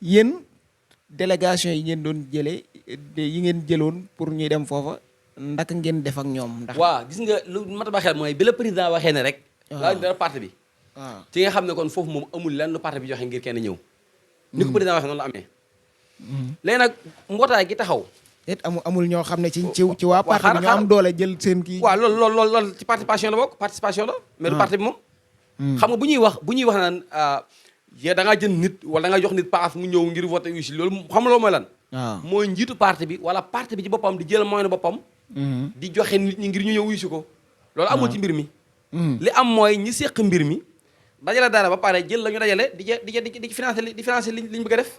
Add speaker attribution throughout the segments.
Speaker 1: yéen délégation yi ngeen doon jëlee yi ngeen jëloon pour ñuy dem foofa ndaka ngeen def ak ñoom ndax.
Speaker 2: waaw gis nga lu mat a bàyyi xel mooy bi la président waxee ne rek. waaw dara parti bi.
Speaker 1: waaw
Speaker 2: ci nga xam ne kon foofu moom amul lan lu parti bi joxe ngir kenn ñëw. ni ko président waxee noonu la amee. léegi nag mbootaay gi taxaw.
Speaker 1: it amul ñoo xam ne ci waa parti bi ñoo am doole jël seen kii.
Speaker 2: waaw loolu ci participation la bokk participation la. mais du parti bi moom. xam nga bu ñuy wax naan yow da ngaa jënd nit wala da nga jox nit paas mu ñëw ngir voté wu si loolu xam nga loolu mooy lan.
Speaker 1: waaw
Speaker 2: mooy njiitu parti bi wala parti bi ci boppam di jël moyen boppam. di joxe nit ñi ngir ñu ñëw wuyu si ko. loolu amul ci mbir mi. li am mooy ñi seq mbir mi dajale dara ba pare jël la ñu dajale di financer liñ bëgg a def.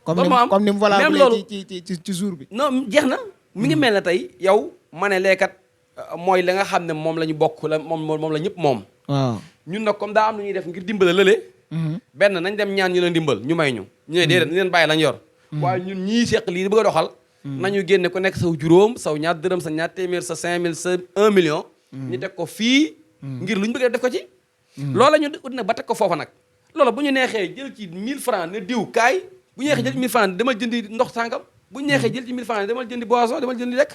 Speaker 1: comme ni mu valable ci jour bi.
Speaker 2: non jeex na mi ngi mel ne tey yow ma ne leekat mooy la nga xam ne moom la ñu bokk la moom la ñëpp moom.
Speaker 1: waaw
Speaker 2: ñun nag comme daa am lu ñuy def ngir dimbale lële. benn nañ dem ñaan ñu leen dimbal ñu may ñu. ñu ne déedéet ñu leen bàyyi lañ yor. waaye ñun ñii seq lii di bëgg a doxal. nañu génne ku nekk saw juróom saw ñaar dërëm sa ñaar téeméer sa 5000 sa 1 million. ñu teg ko fii. ngir lu ñu bëgg a def ko ci. loolu la ñu ut nag ba teg ko foofa nag. loolu bu ñu neexee jël ci 1000 francs ne diw kaay bu ñu neexee jël ci 1000 francs demal jëndi ndox sàngam bu ñu neexee jël ci 1000 francs demal jëndi boisson demal jëndi lekk.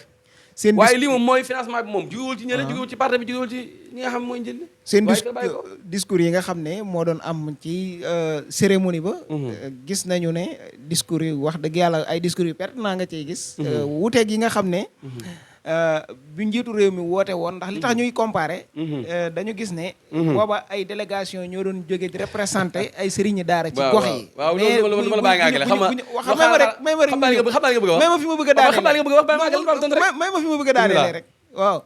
Speaker 2: waaye lii moom mooy financement bi moom jugewul ci ñële jugewul ci parti bi jugewul ci ñi nga xam mooy njënd.
Speaker 1: seen discours yi nga xam ne moo doon am ci cérémonie ba. gis nañu ne discours yi wax dëgg yàlla ay discours yu pertinent nga ciy gis. wuuteeg yi nga xam ne. bi njiitu réew mi woote woon ndax li tax ñuy comparer. dañu gis ne. booba ay délégation ñoo doon jóge di représenté ay sëriñi daara. ci gox yi
Speaker 2: waaw loolu la bàyyi nga àggale xam nga
Speaker 1: may ma fi ma bëgg a daaneel may ma fi ma bëgg a daaneel rek waaw.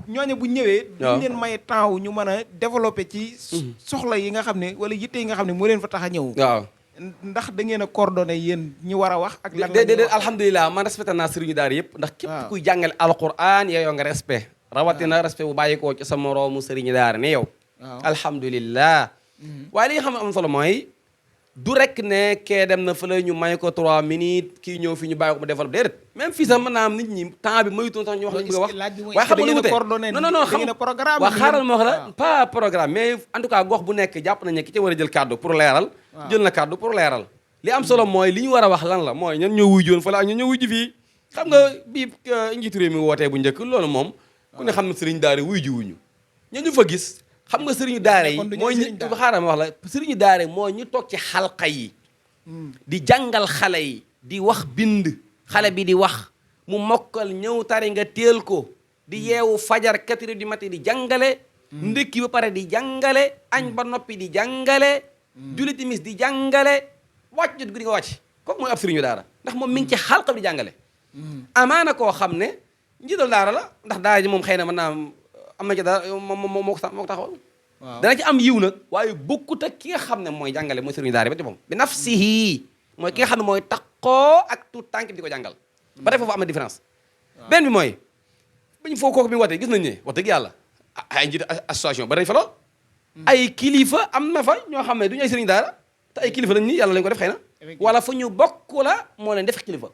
Speaker 1: ñooñu bu ñëwee. duñ leen may temps wu ñu mën a développé ci. soxla yi nga xam ne wala yitte yi nga xam ne moo leen fa tax a ñëw.
Speaker 2: waaw.
Speaker 1: ndax da ngeen a coordonné yéen ñi war a wax. ak lan
Speaker 2: déedéet alhamdulilah man respecté naa sëriñu daara yëpp. ndax képp kuy jàngale alquran yow nga respect. rawatina respect bu bàyyikoo ci sa moroomu sëriñu daara ne yow. alhamdulilah. waaye li nga xam ne am solo mooy du rek ne kee dem na fële ñu may ko 3 minutes kii ñëw fi ñu bàyyi ko mu développé déedéet. même fii sax mën naa am nit ñi temps bi mayutoon sax ñu wax lañu bëgg a wax. waaye xam nga lu wute non xam waa xaaral ma wax la pas programme mais en tout cas gox bu nekk jàpp nañu ne ki ci war a jël kàddu pour leeral. jël na kàddu pour leeral. li am solo mooy li ñu war a wax lan la mooy ñan ñoo wuy joon fële ak ñan ñoo wuy ji fii. xam nga bii njiitu réew mi wootee bu njëkk loolu moom. ku ne xam ne sëriñ daara wuy ji wuñu ñan ñu fa gis xam nga sëriñu daara yi mooy ñu xaaral ma wax la sëriñu daara yi mooy ñu toog ci xalqa yi di jàngal xale yi di wax bind xale bi di wax mu mokkal ñëw tari nga teel ko di yeewu fajar 4 heures du matin di jàngale ndékki ba pare di jàngale añ ba noppi di jàngale julli timis di jàngale wàcc jot gu di nga wàcc kooku mooy ab sëriñu daara ndax moom mi ngi ci xalqa bi di jàngale amaana koo xam ne njiital daara la ndax daara ji moom xëy na mën naa am na ci dara moo ko taxawal dana ci am yiw nag waaye bokkut ak ki nga xam ne mooy jàngale mooy sëriñu daara ba ci moom bi nafsihi mooy ki nga xam ne mooy takkoo ak tout tànk bi di ko jàngal ba tey foofu am na différence benn bi mooy bañ foo kooku bi wootee gis nañ ne wax dëgg yàlla ay njiit association ba dañ fa lool ay kilifa am na fa ñoo xam ne duñu ay sëriñu daara te ay kilifa lañ ni yàlla lañ ko def xëy na wala fu ñu bokk la moo leen def kilifa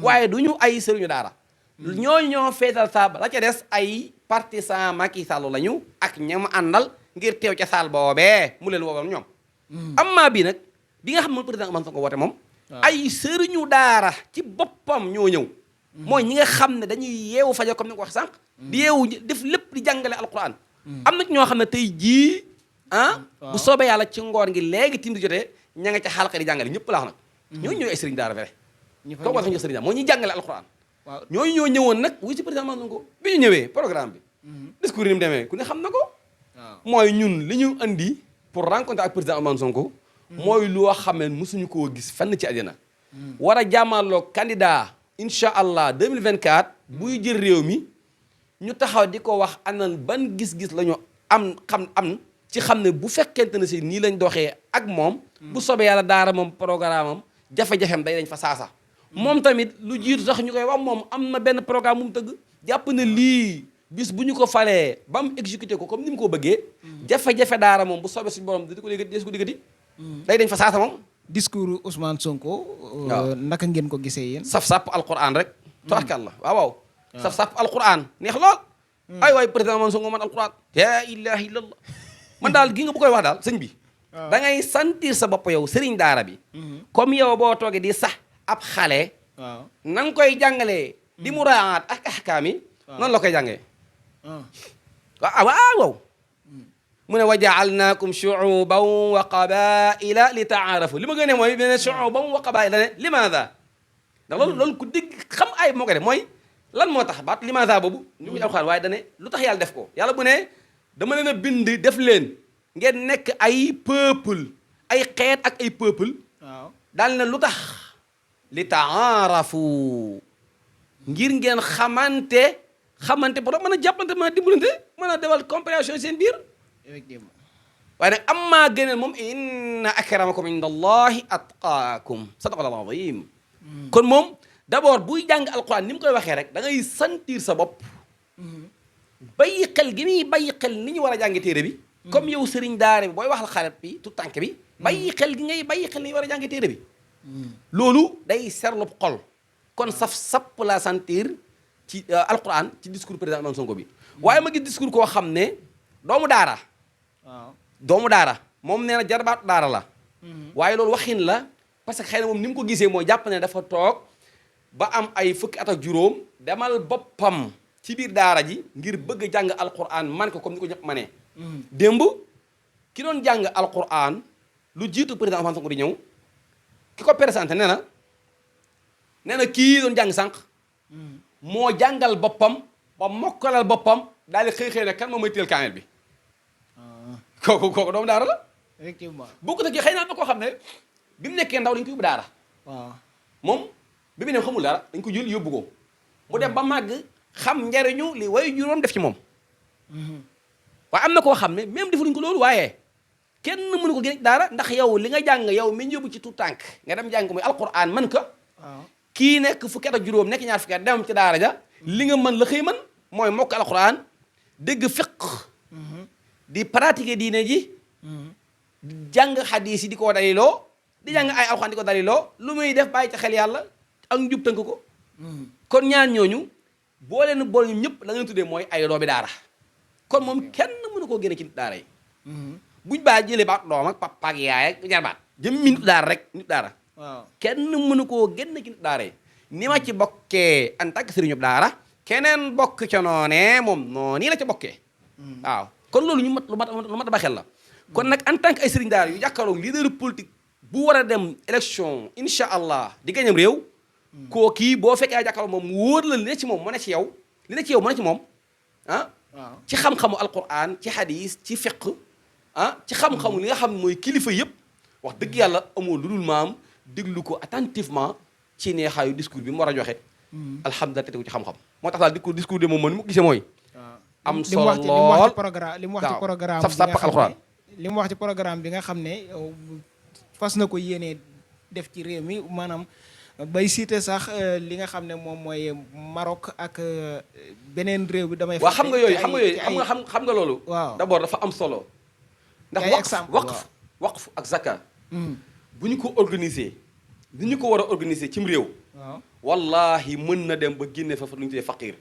Speaker 2: waaye duñu ay sëriñu daara ñoo feetal saaba la ca des ay partisan Macky Sall lañu ak ñam àndal ngir teew ca saal boobee mu leen woowal ñoom amma bii nag bi nga xam ne président Ousmane Sonko woote moom ay sëriñu daara ci boppam ñoo ñëw mooy ñi nga xam ne dañuy yeewu fajar comme ni nga ko wax sànq di yeewu def lépp di jàngale alquran am na ñoo xam ne tey jii bu soobee yàlla ci ngoor ngi léegi tim di jotee ña nga ca xalqa di jàngale ñëpp laa wax nag ñooñu ñooy ay sëriñu daara vrai kooku war ñu sëriñ daara mooy ñuy jàngale alquran ñooñu ñoo ñëwoon nag wuy si président Ousmane Sonko bi ñu ñëwee programme bi discours yi ni mu demee ku ne xam na ko mooy ñun li ñu andi pour rencontrer ak président Ousmane Sonko mooy loo xam ne mosuñu koo gis fenn ci àddina war a jàmmarloo candidat incha allah 2024 buy jël réew mi ñu taxaw di ko wax anan ban gis-gis la ñu am ci xam ne bu fekkente ne si nii lañ doxee ak moom bu sobee yàlla daara moom programme am jafe-jafem day dañ fa saasa moom tamit lu jiitu sax ñu koy wax moom am na benn programme bu mu tëgg jàpp ne lii bis bu ñu ko falee ba mu exécuté ko comme ni mu ko bëggee jafe-jafe daara moom bu soobee suñu borom di ko diggati day dañ fa saasa moom
Speaker 1: discours Ousmane Sonko naka ngeen ko gisee yéen
Speaker 2: saf-sàpp alquran rek tabarkallah waaw saf-sàpp alquran neex lool ay waay président Ousmane Sonko man alquran la ilaha illallah man daal gi nga bu koy wax daal sëñ bi da ngay sentir sa bopp yow sëriñ daara bi comme yow boo toogee di sax ab xale na nga koy jàngalee di muraat ak ahkaam yi noonu la koy jàngee waaw mu ne wa jaalnaakum shuuban wa qabaila li taarafu li ma gën a mooy ne shuuban wa qabaila ne limaada ndax loolu ku dégg xam ay moo ko def mooy lan moo tax baat limaada boobu ñu ko alxuraan waaye dane lu tax yàlla def ko yàlla bu ne dama leen a bind def leen ngeen nekk ay peuple ay xeet ak ay peuple daal ne lu tax li taarafu ngir ngeen xamante pour mën a jàppante mën a dimbalante mën a defal compréhension seen biir
Speaker 1: effectivement
Speaker 2: waaye nag am maa gënal moom inna akramakum inda allahi atqaakum sadaqallahu azim kon moom d'abord buy jàng alquran ni mu koy waxee rek da ngay sentir sa bopp bàyyi xel gi muy bàyyi xel ni ñu war a jàngi téere bi comme yow sëriñ daara bi booy wax la xarit bi tout tànk bi bàyyi xel gi ngay bàyyi xel ni ñu war a jàngi téere bi loolu day serlub xol kon sap la sentir ci alquran ci discours président Ousmane Sonko bi waaye ma gis discours koo xam ne doomu daara moom nee na jarbaatu daara la waaye loolu waxin la parce que xëy na moom ni mu ko gisee mooy jàpp ne dafa toog ba am ay fukki at ak juróom demal boppam ci biir daara ji ngir bëgg a jàng alquran man ko comme ni ko ñëpp manee démb ki doon jàng alquran lu jiitu président Ousmane Sonko di ñëw ki ko présenté nee na kii doon jàng sànq moo jàngal boppam ba mokkalal boppam daal di xëy ne kan moom mooy téel kaamel bi kooku doomu daara la
Speaker 1: effectivement
Speaker 2: bokkut ak xëy na am na koo xam ne bi mu nekkee ndaw dañ ko yóbbu daara moom bi mu ne xamul dara dañ ko jël yóbbu ko mu dem ba màgg xam njariñu li way juróom def ci moom waaye am na koo xam ne même defuñu ko loolu waaye kenn mënu ko génne daara ndax yow li nga jàng yow mi yóbbu ci tout tànk nga dem jàng ko muy alquran man ko kii nekk fukki at ak juróom nekk ñaar fukki at dem ci daara ja li nga mën la xëy mën mooy mokk alquran dégg fiq di pratiquer diine ji jàng xadiis yi di ko daliloo di jàng ay alquran di ko daliloo lu muy def bàyyi ci xel yàlla ak njub tënk ko kon ñaan ñooñu boo leen boole ñu ñëpp la ngeen tuddee mooy ay doomi daara kon moom kenn mënu koo génne ci nit daara yi buñ baa jëlee baat doom ak papa ak yaay ak jarbaat jëm mi nit daara rek nit daara kenn mënu koo génn ci nit daara yi ni ma ci bokkee en tant que sëriñu daara keneen bokk ca noonee moom noonu la ca bokkee waaw kon loolu ñu lu mat ba xel la kon nag en tant que ay sëriñ daara yu jàkkaarloog leader politique bu war a dem élection incha allah di gañam réew koo kii boo fekkee ay jàkkaarloog moom wóor la li ne ci moom mu ne ci yow li ne ci yow mu ne ci moom ci xam-xamu alquran ci hadis ci fiq ci xam-xamu li nga xam ne mooy kilifa yëpp wax dëgg yàlla amoo lu dul maam déglu ko attentivement ci neexaayu discours bi mu war a joxe alhamdulilah te tegu ci xam-xam moo tax daal discours de moom ni mu gisee mooy am solo lool
Speaker 1: li mu wax ci programme
Speaker 2: saf sàpp alxuraan
Speaker 1: li mu wax ci programme bi nga xam ne fas na ko yéenee def ci réew mi maanaam bay cité sax li nga xam ne moom mooy Maroc ak beneen réew bi damay
Speaker 2: waaw xam nga loolu
Speaker 1: waaw
Speaker 2: d'abord dafa am solo ndax waqf ak zakat bu ñu ko organiser ni ñu ko war a organiser cim réew wallahi mën na dem ba génne fa lu ñu tuddee faqir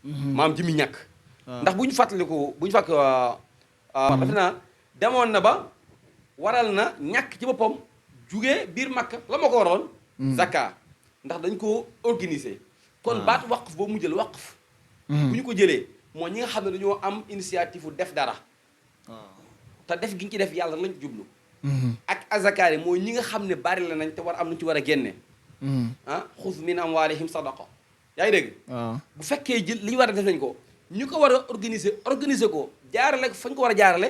Speaker 2: maam ji mi ñàkk ndax bu ñu fàttaliku bu ñu fàkk defe naa demoon na ba waral na ñàkk ci boppam jugee biir Makka la ma ko waroon zakat ndax dañ ko organiser kon baat waqf boobu mu jël waqf bu ñu ko jëlee moo ñi nga xam ne dañoo am initiative def dara te def gi ñu ci def yàlla lañ jublu ak azakaari mooy ñi nga xam ne bari la nañ te war am lu ci war a génne xuz min amwalihim sadaqa yaa ngi dégg bu fekkee jël li ñu war a def nañ ko ñu ko war a organiser ko jaarale ko fañ ko war a jaarale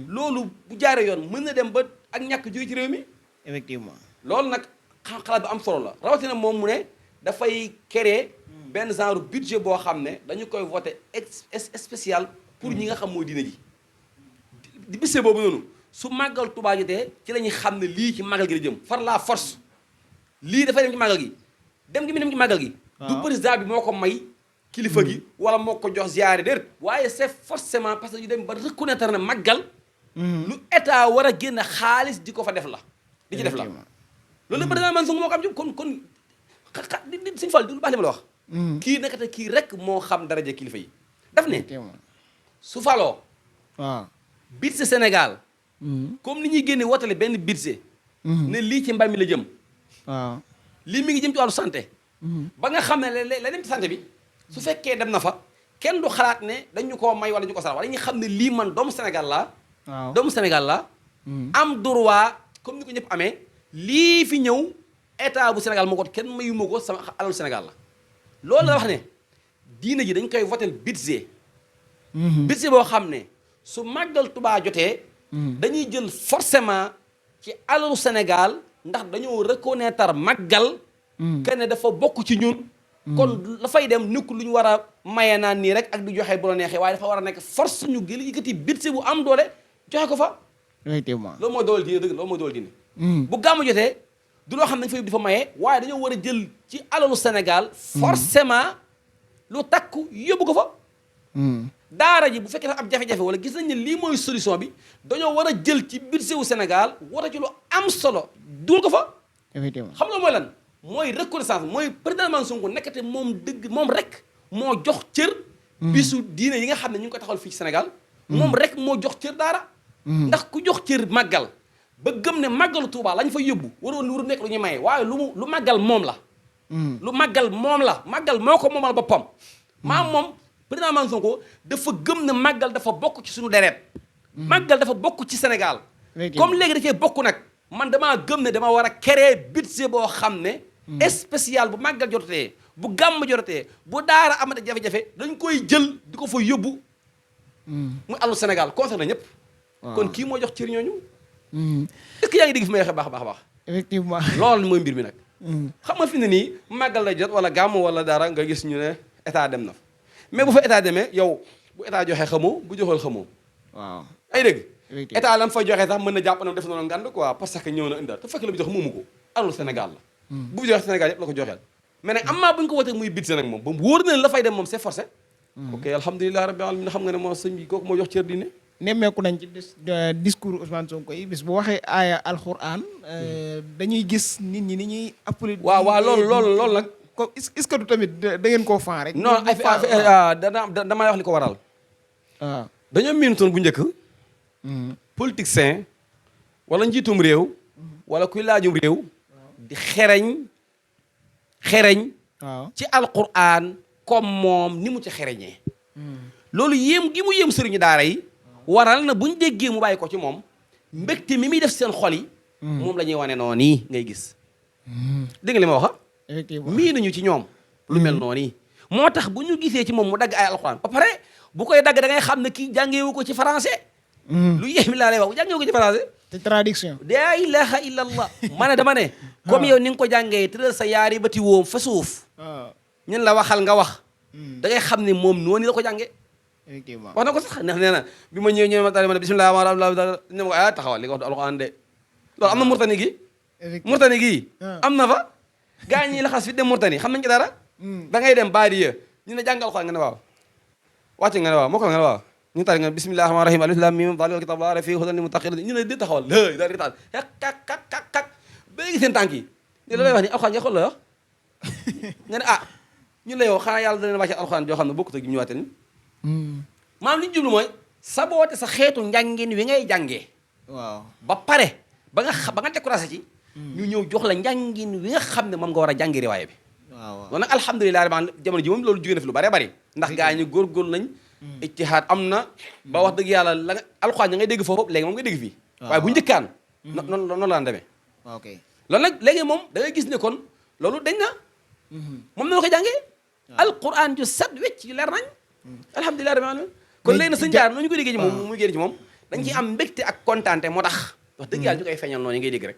Speaker 2: loolu bu jaare yoon mën na dem ba ak ñàkk jóge ci réew mi
Speaker 1: effectivement
Speaker 2: loolu nag xalaat bu am solo la rawatina moom mu ne dafay créer benn genre budget boo xam ne dañu koy voter spécial pour ñi nga xam mooy diine ji di budget boobu noonu su màggal Tuubaa jotee ci la ñuy xam ne lii ci màggal gi la jëm far la force lii dafay dem ci màggal gi dem gi mu dem ci màggal gi du président bi moo ko may kilifa gi wala moo ko jox ziyaare déet waaye c'est forcément parce que ñu dem ba reconnaître na màggal lu état war a génn xaalis di ko fa def la di ci def la loolu président man su moo ko am jëm kon di suñu fal di lu baax li ma la wax kii nekkate kii rek moo xam daraja kilifa yi daf ne su faloo
Speaker 1: waaw
Speaker 2: bit si Sénégal comme ni ñuy génne wotale benn budget ne lii ci mbay mi la jëm
Speaker 1: waaw
Speaker 2: lii mi ngi jëm ci wàllu santé ba nga xam ne la dem ci santé bi su fekkee dem na fa kenn du xalaat ne dañu koo may wala ñu ko sarax wala ñu xam ne lii man doomu Sénégal laa doomu Sénégal laa am droit comme ni ko ñëpp amee lii fi ñëw état bu Sénégal moo ko kenn mayu ma ko sama alalu Sénégal la loolu la wax ne diine ji dañ koy votel budget budget boo xam ne su màggal Tuubaa jotee dañuy jël forcément ci alalu Sénégal ndax dañoo reconnaître màggal que ne dafa bokk ci ñun kon la fay dem nekkul lu ñu war a maye naan nii rek ak di joxe bu la neexee waaye dafa war a nekk force ñu gël yëkkati budget bu am doole joxe ko fa
Speaker 1: effectivement
Speaker 2: loolu mooy doole diine dëgg loolu mooy doole diine bu gàmmu jotee du loo xam ne dañ fa yóbbu di fa maye waaye dañoo war a jël ci alalu Sénégal forcément lu takku yóbbu ko fa daara ji bu fekkee dafa am jafe-jafe wala gis nañ ne lii mooy solution bi dañoo war a jël ci budget wu Sénégal war a ci lu am solo dugal ko fa
Speaker 1: effectivement
Speaker 2: xam nga mooy lan mooy reconnaissance mooy président Ousmane Sonko nekkate moom dëgg moom rek moo jox cër bisu diine yi nga xam ne ñu ngi koy taxawal fii ci Sénégal moom rek moo jox cër daara ndax ku jox cër màggal ba gëm ne màggalu Tuubaa lañ fa yóbbu waroon lu nekk lu ñuy maye waaye lu màggal moom la lu màggal moom la màggal moo ko moomal boppam moom président Ousmane Sonko dafa gëm ne màggal dafa bokk ci suñu deret màggal dafa bokk ci Sénégal comme léegi da cee bokk nag man damaa gëm ne dama war a créer budget boo xam ne spécial bu màggal jotatee bu gàmm jotatee bu daara amate jafe-jafe dañ koy jël di ko fa yóbbu muy àllu Sénégal concerné ñëpp kon kii moo jox cër ñooñu est-ce que yaa ngi dégg fi may waxee baax baax baax
Speaker 1: effectivement
Speaker 2: loolu mooy mbir mi nag xam nga fi ne nii màggal lay jot wala gàmm wala dara nga gis ñu ne état dem na fa mais bu fa état demee yow bu état joxee xamoo bu joxul xamoo
Speaker 1: waaw
Speaker 2: ay dégg état lam fay joxee sax mën na jàpp na def noonu ngànd quoi parce que ñëw na indaal te fekk la mu jox moomu ko alalu Sénégal la bu joxe Sénégal yëpp la ko joxeel mais nag am maa bu ñu ko wotee muy budget nag moom ba mu wóor na la fay dem moom c'est forcé ok alhamdulilah rabbil alamin xam nga ne moo sëñ bi kooku moo jox cër diine
Speaker 1: nemmeeku nañ ci discours Ousmane Sonko yi bis bu waxee aaya alxuraan dañuy gis nit ñi ni ñuy appelé
Speaker 2: waaw loolu nag
Speaker 1: ko est-ce que du tamit da ngeen koo fan rek
Speaker 2: non damay wax li ko waral
Speaker 1: waaw
Speaker 2: dañoo miinutoon bu njëkk politicien wala njiitum réew wala kuy laajum réew di xereñ
Speaker 1: waaw
Speaker 2: ci alquran comme moom ni mu ci xereñee loolu yéem gi mu yéem sëriñu daara yi waral na buñ déggee mu bàyyi ko ci moom mbégte mi muy def seen xol yi moom la ñuy wane noonu nii ngay gis dégg nga li ma wax
Speaker 1: effectivement
Speaker 2: mii nañu ci ñoom lu mel noonu nii moo tax bu ñu gisee ci moom mu dagg ay alquran ba pare bu koy dagg da ngay xam ne kii jàngeewu ko ci français lu yéemi laa lay wax jàngeewu ko ci français
Speaker 1: te traduction
Speaker 2: la ilaha illa allah ma ne dama ne comme yow ni nga ko jàngee tëral sa yaari bati woom fa suuf ñun la waxal nga wax da ngay xam ne moom noonu la ko jàngee
Speaker 1: effectivement
Speaker 2: wax na ko sax ndax nee na bi ma ñëwee ma daal ma ne bismillah ne ma ko taxawal li nga wax du alquran de loolu am na murtani gi murtani gii am na fa gaa ñi laxas fi dem murtani xam nañ ci dara da ngay dem baadiya ñu ne jàngal alquran nga ne waaw wàcce nga ne waaw moo ko nga ne waaw ñu tari nga bismillah rahmaan rahim alif lam mim zaalikal kitaabu laa rayba fiihi hudan lil muttaqiin ñu ne di taxawal lay daal di taal kak ba léegi seen tànk yi ñu la lay wax ni alquran nga xool la wax nga ne ñu la yow xanaa yàlla dana wàcce alquran joo xam ne bokkut ak ñu ñëwaate ni maanaam li ñu jublu mooy saboote sa xeetu njàngin wi ngay jàngee
Speaker 1: waaw
Speaker 2: ba pare ba nga découragé ci ñu ñëw jox la njàngin wi nga xam ne moom nga war a jàngi riwaaya bi
Speaker 1: waaw
Speaker 2: loolu nag alhamdulilah rabbil alamin jamono ji moom loolu jóge na fi lu bëree bëri ndax gaa ñi góorgóorlu nañ ijtihaad am na ba wax dëgg yàlla la nga alxuraan nga ngay dégg foofu léegi moom ngay dégg fii waaye bu njëkkaan noonu la daan demee
Speaker 1: ok
Speaker 2: loolu nag léegi moom da ngay gis ne kon loolu dañ na moom na la ko jàngee alquran ju set wecc yu leer nañ alhamdulilah rabbil alamin kon léegi na sëñ jaar noonu ñu ko déggee ci moom muy génn ci moom dañ ciy am mbégte ak kontaante moo tax wax dëgg yàlla ñu koy feeñal noonu ngay dégg rek